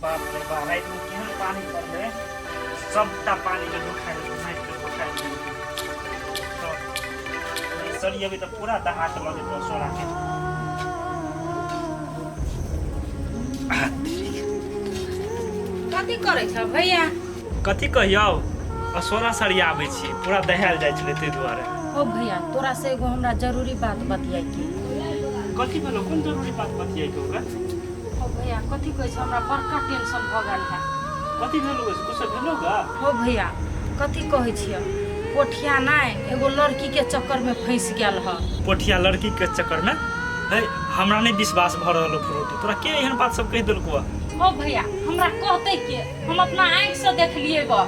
बाप रे बाप, रातिमे केहन पानि पड़लै, सबटा पानिके ढुकाइ देलकै, माटिके ढुकाइ देलकै। तऽ सरियेबै तऽ पूरा दहा कऽ लऽ जेतौ सोराके। कथी करै छ भैया? कथी कहियौ, असोरा सरियाबै छी, पूरा दहायल जाइ छलै ताहि दुआरे। ओ भैया, तोरा से एगो हमरा जरूरी बात बतियाइके। कथी भेलो? कोन जरूरी बात बतियाइके होगा? ओ भैया, कथी कहै छ, हमरा बड़का टेंशन भऽ गेल है। कथी भेलो? कुछ भेलो गा? ओ भैया, कथी कहै छियै, पोठिया नहि एगो लड़की के चक्कर में फंसि गेल ह। पोठिया लड़की के चक्कर में? है, हमरा नहीं विश्वास भऽ रहल हो फ्रूटी, तोरा के एहन बात सब कहि देलको? ओ भैया, हमरा कहते के, हम अपना आँखि से देखलिए ग।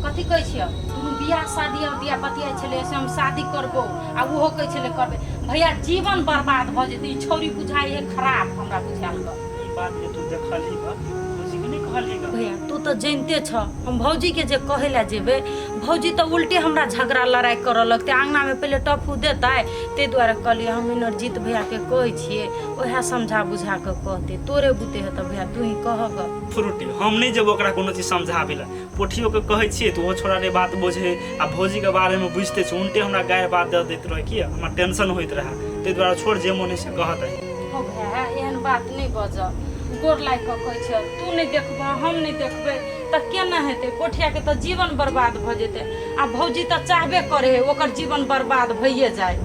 कथी कहै छियै, दुनू बियाह शादी और दिया बतियाइ छलै से हम शादी करबो, आ ओहो कहै छलै करबै। भैया, जीवन बर्बाद भऽ जेतै, ई छौरी बुझाइ है खराब, हमरा बुझायल ग। ई बात जे तू देखलही ग, भौजी के नहीं कहलही ग? भैया, तू तऽ जनिते छ, हम भौजी के जे कहै लए जेबै, भौजी तऽ उल्टे हमरा झगड़ा लड़ाइ करऽ लगतै, अङ्गनामे पहिले टफू देतै। ताहि दुआरे कहलियै हम इनरजीत भैयाके कहै छियै, उएह समझा बुझा कऽ कहतै। तोरे बुते हेतौ भैया, तू ही कहऽ गऽ। फ्रूटी, हम नहि जेबो ओकरा कोनो चीज समझाबै लए। पोठियोके कहै छियै तऽ ओहो छोड़ा रे बात बुझे, आ भौजीके बारेमे बुझिते छै, उल्टे हमरा गारि बात दऽ दैत रहै कि हमरा टेंशन होइत रहए, ताहि दुआरे छोड़, जे मोन होइ से कहत। ओ भैया, एहन बात नहि बजऽ, गोर लागि कऽ कहै छियऽ। तू नहि देखबह, हम नहि देखबै तऽ केना हेतै? पोठियाके तऽ जीवन बर्बाद भऽ जेतै, आ भौजी तऽ चाहबे करे है ओकर जीवन बर्बाद भइए जाय।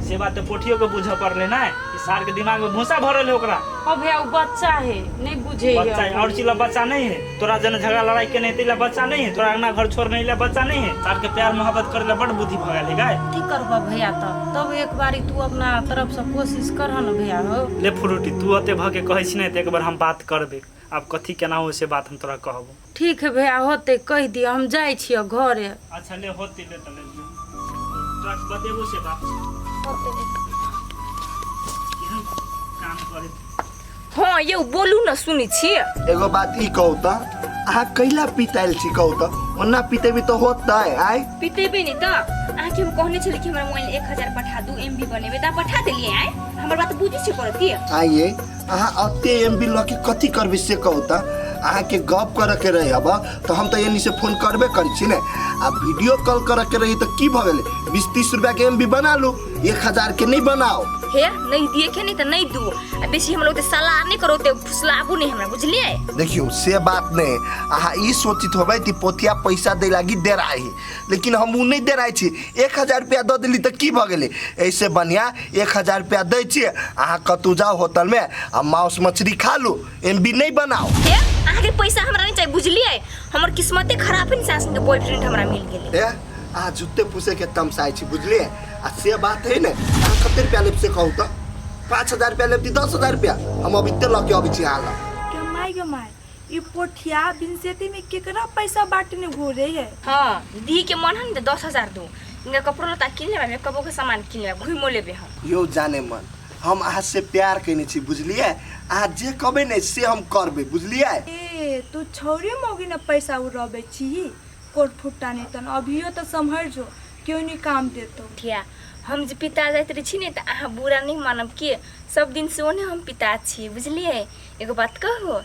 से बात तऽ पोठियोके बुझऽ पड़लै ने, ई सारके दिमागमे भूसा भरल है ओकरा। ओ भैया, ओ बच्चा है, नहीं बुझे है। बच्चा है और चीज बच्चा नहीं है। तोरा जन झगड़ा लड़ाई के नहीं तैला बच्चा नहीं है, तोरा अंगना घर छोड़ नहीं ला बच्चा नहीं है। सार के प्यार मोहब्बत करे ला बड़ बुद्धि भऽ गेल है गाय। की करबह भैया, तब तब एक बारी तू अपना तरफ से कोशिश करह ने भैया हो। ले फ्रूटी, तू ओते भऽ के कहै छी ने तऽ एक बार हम बात करबै, आब कथी केना हो से बात हम तोरा कहबो। ठीक है भैया, होते कहि दिअ, हम जाइ छियै घरे। अच्छा ले, होते ले तऽ ले जो। तोरा बतेबो से बात। होते। केहन काम करे। हाँ यौ, बोलू न, सुनै छी। एगो बात ई कहू तऽ, अहाँ कैला पितायल छी? कहू तऽ, ओना पितेबी तऽ होतै आइ? पितेबै नहि तऽ? अहाँके हम कहने छली कि हमरा मोबाइल 1000 पठा दू, एम बी बनेबै, तऽ अहाँ पठा देलियै। आइ हमर बात बुझै छै करती? आइए अहाँ अते एम बी लऽ के कथी करबै से कहू तऽ? अहाँके गप करऽ के रहे अब तऽ हम तऽ एनी से फोन करबे करै छी ने, आ वीडियो कॉल करऽ के रही तऽ की भऽ गेलै? 20-30 रुपया के एम बी बना लू, 1000 के नहीं बनाओ। हे, नहीं दिए के नहीं तऽ नहीं दू, आ बेसी हमरा ओते सलाह नहीं करो, ओते फुसलाबू नहीं हमरा, बुझलियै? देखियौ, से बात नहीं, अहाँ ई सोचित होबै कि पोथिया पैसा दै लागी डेराइ है, लेकिन हम उ नहीं डेराइ छी। 1000 रुपया दऽ देली तऽ की भऽ गेलै? एहिसँ बढ़िआँ 1000 रुपया दै छी, अहाँ कतहु जाउ होटलमे आ मांस मछली खा लू, एम बी नहीं बनाओ। हे, अहाँके पैसा हमरा नहीं चाहिए, बुझलियै? हमर किस्मते खराब है ने, सास के बॉयफ्रेंड हमरा मिल गेलै। ए, अहाँ जुत्ते फूसे के तमसाइ छी, बुझलियै? आ से बात है ने, अहाँ कते रुपया लेब से कहू तऽ? 5000 रुपया लेब कि 10,000 रुपया? हम अबिते लऽ के अबै छी अहाँ लग। गे माय, गे माय, ई पोठिया बिनसेती में केकरा पैसा बांटने घूरे है? हाँ, दी के मन है ने तऽ 10,000 दू, इनका कपड़ो लत्ता किन लेबै, मेकअपो के सामान किन लेबै, घुमो लेबै हम। यौ जाने मन, हम अहाँ से प्यार केने छी, बुझलियै? अहाँ जे कहबै ने से हम करबै, बुझलियै? ए, तू छौरी मौगी ने पैसा उड़बै छी कोट फुट्टा नहीं तन, अभियो तो सम्हर जो, क्यों नहीं काम देतो। ठिया, हम जे पिता जाइत रहै छी ने तऽ अहाँ बुरा नहि मानब के, सब दिन से ओने हम पिता छी, बुझलियै? एगो बात कहू?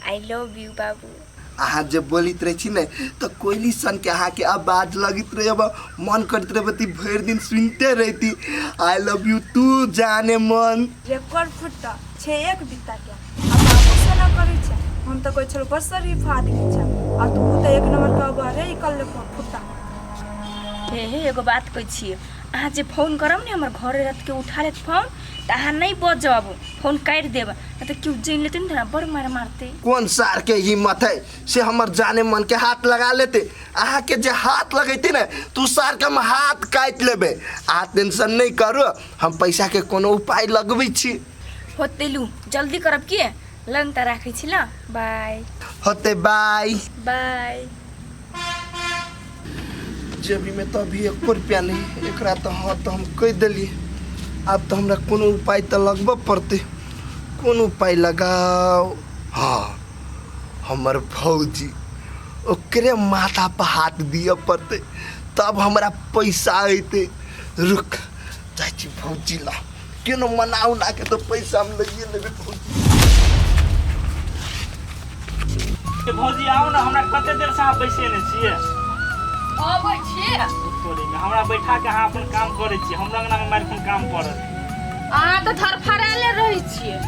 I love you बाबू। अहाँ जे बोलित रहै छी ने तऽ कोयली सनके अहाँके आवाज लगैत रहै, मन करैत रहै कि भरि दिन सुनिते रहिती। I love you तू जाने मन। रिकॉर्ड फुट्टा छै एक बित्ता के, आ बाबू से ना करै छै। हम तऽ कहै छलहुँ बड़ शरीफ आदमी छै, आ तू तऽ एक नंबर के अबरे निकल फुट्टा। हे हे, एगो बात कहै छी, अहाँ जे फोन करब ने, हमर घरे रात के उठा लेत फोन तऽ अहाँ नहि बजब, फोन काटि देब, नहि तऽ केओ जानि लेतै ने तऽ हमरा बड़ मारि मारतै। कोन सार के हिम्मत है से हमर जाने मन के हाथ लगा लेते? अहाँके जे हाथ लगेते ने तू सार के हम हाथ काटि लेबै। अहाँ टेंशन नहि करू, हम पैसा के कोनो उपाय लगबै छी। होतै, लू जल्दी करब के लन तऽ राखै छी, ल बाय। होतै, बाय। बाय। जेबी में तऽ अभी एको रुपया नहीं, एकरा तऽ हाँ तऽ हम कहि देलियै, आब तऽ हमरा कोनो उपाय तऽ लगबऽ पड़तै। कोन उपाय लगाउ? हाँ, हमर भौजी, ओकरे माथा पर हाथ दिअ पड़तै तब हमरा पैसा अयतै। रुक जाइ छी भौजी ला, केनो मना उना के तऽ पैसा हम लैए लेबै भौजी। ए भौजी आउ ने, हमरा कते देर से अहाँ बैसेने छियै। अबै छियै। तोरी में हमरा बैठा के अहाँ अपन काम करै छी, हमरा अंगना में मारि कोन काम पड़ल। अहाँ तऽ धरफड़ायले रहै छियै।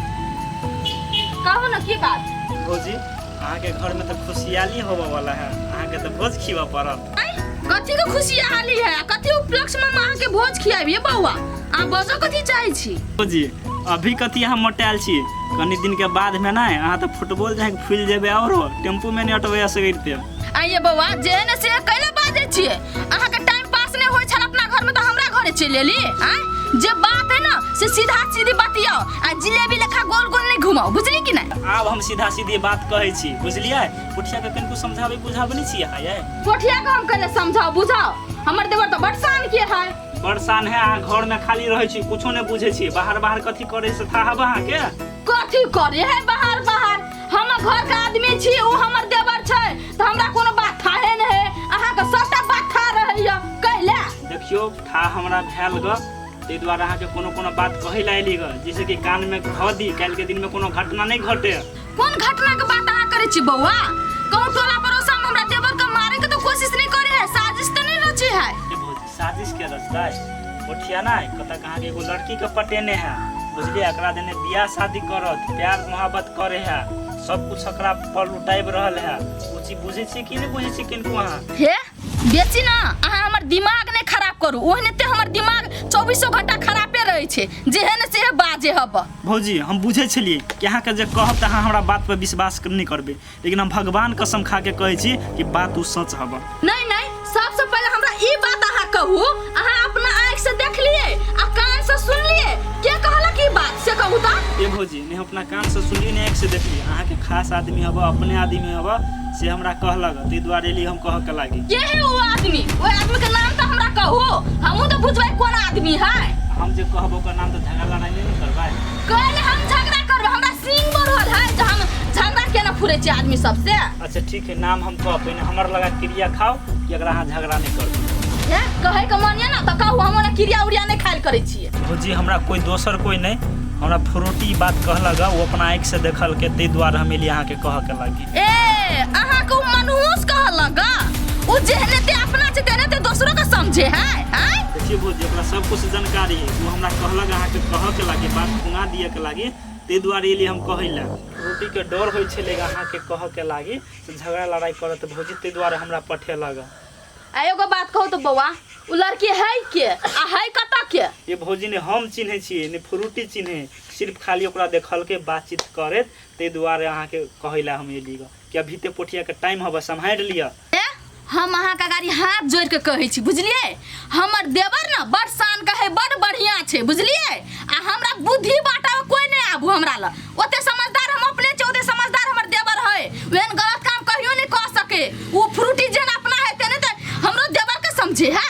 कहू ने की बात? भौजी अहाँके घर में तऽ खुशियाली होबऽ वाला है, अहाँके तऽ भोज खिबऽ पड़त। आँय, कथी के खुशियाली है? कथी उपलक्ष्य में हम अहाँके भोज खियाबियै बौआ? अहाँ बजऽ कथी चाहै छी? भौजी अभी कथी अहाँ मोटायल छी, कनी दिन के बाद में ना अहाँ तऽ फुटबॉल जाके फूलि जेबै औरो टेम्पू में नहि अटबै सगरिते। आइए बौआ, जे है ने से कैले बाजै छियै? अहाँके टाइम पास नहि होइ छल अपना घरमे तऽ हमरा घरे चलि एली। आँय, जे बात है ना से सीधा सीधी बतियाओ आ जिलेबी लेखा गोल गोल नहीं घुमाओ, बुझली कि नहीं? आब हम सीधा सीधी बात कहै छी, बुझलियै? पोठिया के कनिको समझाबै बुझाबै नहि छी अहाँ यै? पोठिया के हम कैले समझाओ बुझाओ? हमर देवर तऽ बड़ शान के है। बड़ शान है, अहाँ घर में खाली रहै छी, कुछो नहि बुझै छी, बाहर बाहर कथी करै से था हब अहाँके? कथी करे है बाहर बाहर? हम घर के आदमी छी, ओ हमर देवर छै, तऽ हमरा कोनो बात थाहे नहि है। अहाँके सबटा बात था रहैया कैले? देखियौ था हमरा भेल ग, ताहि दुआरे अहाँके कोनो कोनो बात कहै लए एली ग, जैसे कि कान में घ दी, काल्हि के दिन में कोनो घटना नहि घटे। कोन घटना के बात अहाँ करै छी बौआ? कहूँ टोला पड़ोसा में हमरा देवर के मारे के तो कोशिश नहीं करे है, साजिश तो नहीं रची है? ए भौजी साजिश के रचतै? पोठिया ना कतऽ अहाँके एगो लड़की के पटेने है, बुझलियै? एकरा देने बियाह शादी करत, प्यार मोहब्बत करे है, सब कुछ एकरा पर लुटाबि रहल है। ओ चीज बुझै छी कि नहि बुझै छी किनको अहाँ? हे बेसी ना अहाँ हमर दिमाग नहीं खराब करू, ओहने हमर दिमाग 24 घंटा खराबे रहै छै, जेहे ने सेहे बाजे हब। भौजी हम बुझै छलियै कि अहाँके जे कहब तऽ अहाँ हमरा बात पर विश्वास नहि करबै, लेकिन हम भगवान कसम खा के कहै छी कि बात ओ सच हब। नहीं नहीं, सबसे पहले हमरा ई बात अहाँ कहू, अहाँ अपना आँखि से देखलिए आ कान से सुनलिए, के कहलक ई बात से कहू तऽ? ए भौजी नहीं अपना कान से सुनलिए नहीं आँखि से देखलिए, अहाँके खास आदमी हब, अपने आदमी हब, से हमरा कहलक, ताहि दुआरे एली हम कहऽ के लागी। के है ओ आदमी? ओ आदमी के नाम तऽ हमरा कहू, हमहूँ तऽ बुझबै कोन आदमी है। हम जे कहब ओकर नाम तऽ झगड़ा लड़ाई नहीं करबै। कल हम झगड़ा करबै, हमरा सींग बढ़ल है जे हम झगड़ा केना फुरै छी आदमी सबसे। अच्छा ठीक है, नाम हम कहब, पहिने हमर लगा क्रिया खाओ कि अगर अहाँ झगड़ा नहीं करबै। हे कहै के मन ये ना तऽ कहू, हम ओना क्रिया उरिया नहीं खायल करै छियै। भौजी हमरा कोई दोसर कोई नहीं, हमरा फ्रूटी बात कहलक, ओ अपना आँखि से देखल के, ताहि दुआरे हम एली अहाँके कहऽ के लागी। ए अहाँके ओ मनहूस कहलक, ओ जेहने ते अपना छै तेहने ते दोसरो के समझे है। आँय देखिए भौजी ओकरा सब कुछ जानकारी है, ओ हमरा कहलक अहाँके कहऽ के लागी, बात सुना दिअ के लागी, ताहि दुआरे एली हम कहै लए। फ्रूटी के डर होइ छलै अहाँके कहऽ के लागी से झगड़ा लड़ाई करत भौजी, ताहि दुआरे हमरा पठेलक। आ एगो बात कहू तो बौआ, उ लड़की है के आ है कतऽ के? ये भौजी ने हम चिन्है छियै ने फ्रूटी चिन्है, सिर्फ खाली ओकरा देखल के बातचीत करैत, ताहि दुआरे अहाँके कहै लए हम एली ग कि अभी ते पोठिया के टाइम हबे, सम्हारि लिअ। हम अहाँके गाड़ी हाथ जोड़ि के कहै छी, बुझलियै? हमर देवर ने बड़ शान के है, बड़ बढ़िया छै, बुझलियै? आ हमरा बुद्धि बाँटाबऽ कोइ नहि आबू हमरा लग, ओते समझदार हम अपने छी, ओते समझदार हमर देवर है, ओहन गलत काम कहियो नहि कऽ सके। ओ फ्रूटी जेहन अपना है तेने तऽ हमरो देवर के समझे है।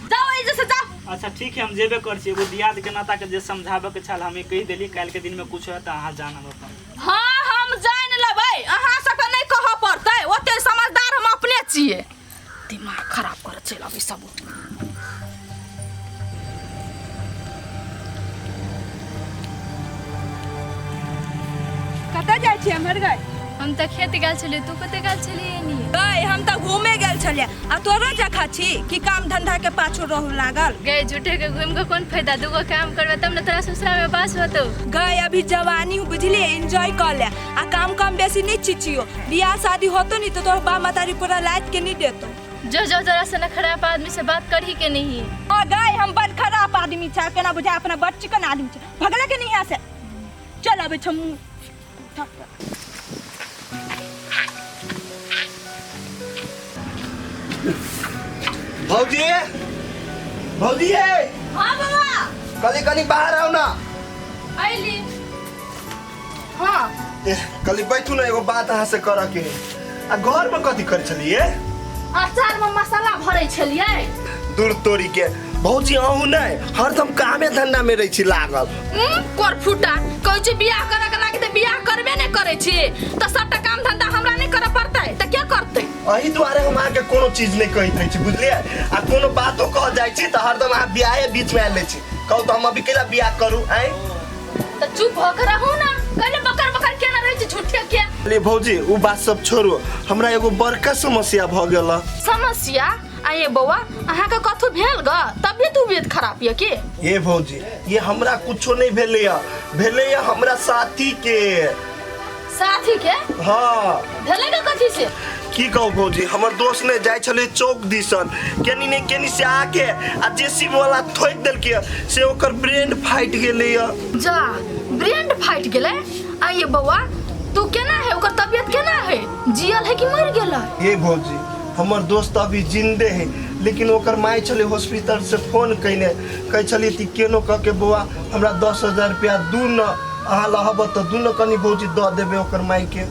जाओ एहि से जाओ। अच्छा ठीक है, हम जेबे कर छी, एगो दियाद के नाता के जे समझाबऽ के छल हम कहि देली, काल्हि के दिन में कुछ है तऽ अहाँ जानब अपन। हाँ हम जानि लेबै, अहाँ सबके नहि कहऽ पड़तै, ओते समझदार हम अपने छियै। दिमाग खराब करऽ चलि अबै सब। कतऽ जाइ छियै हमर गै? हम तऽ खेत गेल छलियै, तू कतऽ गेल छलियै एनी? गै हम तऽ घूमे गेल छलियै, आ तोरो जखा छी कि काम धंधा के पाछू रहू लागल? गै झूठे के घूम के कोन फायदा, दूगो काम करबै तब ने तोरा ससुरा में बास होतौ। गै अभी जवानी हूँ बुझलियै, एंजॉय कऽ ले आ काम कम बेसी नहीं चिचियो, बियाह शादी होतो नहीं तो तोहर बाप महतारी पूरा लाद के नहीं देतो। जो जो जरा से न खराब आदमी से बात करही के नहीं। आ गै हम बड़ खराब आदमी छा, केना बुझा अपना बड़ चिकन आदमी छा, भगला के नहीं यहाँ से चल अबै छ मुँह। भौजी भौजी हाँ बौआ कली कनी बाहर आउ ना। अइली। हाँ कली बैठू ना, एगो बात अहाँ से करऽ के। आ घर में कथी करै छलियै? अचार में मसाला भरै छलियै। दूर तोरी के भौजी अहूँ नहि हरदम कामे धंधा में रहै छी लागल। करफुटा कहै छी बियाह करऽ के लागी तऽ बियाह करबे नहि करै छी, तऽ सबटा काम धंधा हमरा नहि करऽ पड़तै तऽ के करतै? एहि दुआरे हम अहाँके कोनो चीज नहि कहैत रहै छी बुझलियै, आ कोनो बातो कह जाइ छी तऽ हरदम अहाँ बियाहे बीच में आनि लै छी। कहू तऽ हम अभी कैला बियाह करू? आँय तऽ चुप भऽ के रहू ना, कैले बकर बकर केना रहै छी झूठे के। ले भौजी उ बात सब छोड़ू, हमरा एगो बड़का समस्या भ गेल। समस्या? आये बौआ, अहाँके कथू भेल ग? तबियत उबियत खराब यऽ के? ये भौजी, ये हमरा कुछो नहीं भेलैया, भेलैया हमरा साथी के। साथी के? हाँ। भेलै ग कथी से? की कहू भौजी, हमर दोस्त ने जाइ छलै चौक दिसन, केनी ने केनी से आके आ जेसीबी वाला ठोकि देलकै, से ओकर ब्रेन फाटि गेलैया। जा, ब्रेन फाटि गेलै? आइए बौआ, तू केना है? ओकर तबियत केना है? जियल है कि मरि गेलै? ये भौजी, हमर दोस्त अभी जिंदे है, लेकिन ओकर माय छलै हॉस्पिटल से फोन कयने, कहै छलै कि केनो कह के बौआ हमरा 10,000 रुपया दू न, अहाँ लहब तऽ दू न कनी भौजी दऽ देबै ओकर माय के।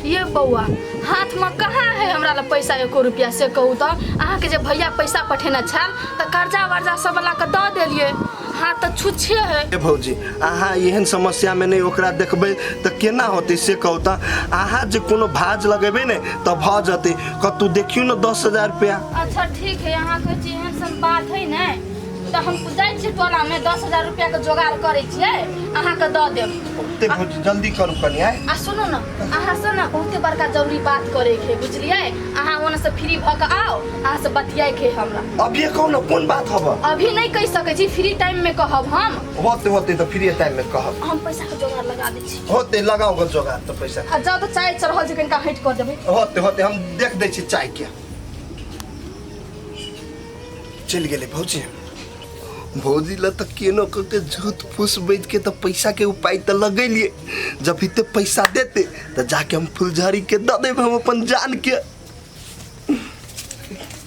ये बौआ, हाथ में कहाँ है हमरा ला पैसा एको रुपया से कहू तऽ? अहाँके जे भैया पैसा पठेने छल तऽ कर्जा वर्जा सब वाला के दऽ देलियै, हाथ तऽ छुच्छे है। ए भौजी, अहाँ एहन समस्या में नहीं ओकरा देखबै तऽ केना होतै से कहू तऽ? अहाँ जे कोनो भाज लगेबै ने तऽ भऽ जेतै। कतहु देखियौ ने 10,000 रुपया। अच्छा ठीक है, अहाँ कहै छी एहन सन बात है ने तऽ हम जाइ छियै टोला में 10,000 रुपया के जोगाड़ करै छियै, अहाँके दऽ देब। ओते भौजी जल्दी करू कनी आइ। आ सुनू ने, अहाँ से ने बहुते बड़का जरूरी बात करे के है, बुझलियै? अहाँ ओने से फ्री भऽ के आउ, अहाँ से बतियाए के है हमरा। अभिये कहू ने कोन बात हब? अभी नहीं कहि सकै छी, फ्री टाइम में कहब हम। होते होते तऽ फ्री टाइम में कहब। हम पैसा के जोगाड़ लगा दै छी। होते लगाओ ग जोगाड़ तऽ पैसा। आ जाउ तऽ चाय चढ़ल छै, कनिका हटि कऽ देबै। होते होते हम देख दै छी चाय के। चलि गेलै भौजी। भौजी ला तऽ केनो कऽ के झूठ फूस बैठ के तऽ पैसा के उपाय तऽ लगेलियै। जब इते पैसा देते तऽ जाके हम फुलझड़ी के दऽ देबै हम अपन जान के।